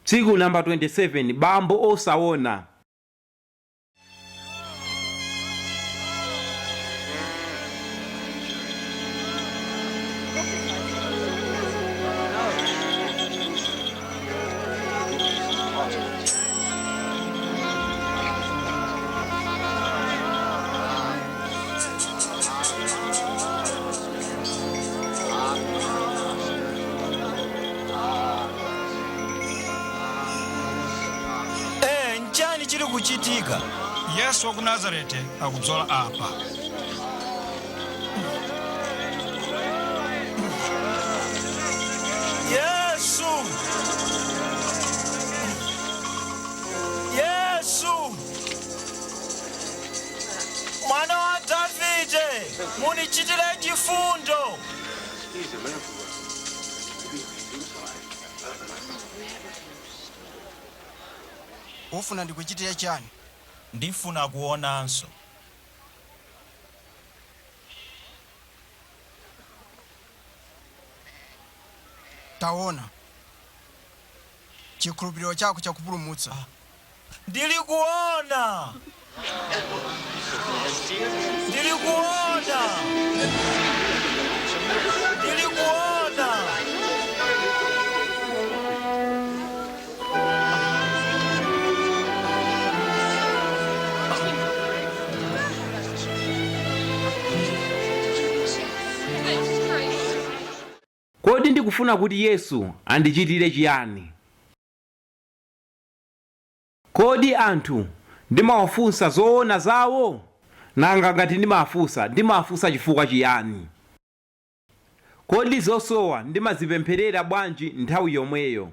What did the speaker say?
Tsiku namba 27 Bambo osaona. Eh, nchani chiri kuchitika? Yesu wa ku Nazareti akubzola apa. Yesu! Yesu! Mwana wa Davide, munichitire chifundo! Ufuna ndikuchitire chani? Ndifuna kuonanso. Taona, chikhulupiriro chako chakupulumutsa. Ndili kuona! Ndili kuona! Ndili kuona! Kodi ndikufuna kuti Yesu andichitire chiyani? Kodi anthu ndimawafunsa zoona zawo? Nanga ngati ndimawafunsa, ndimawafunsa chifukwa chiyani? Kodi zosowa ndimazipempherera bwanji nthawi yomweyo?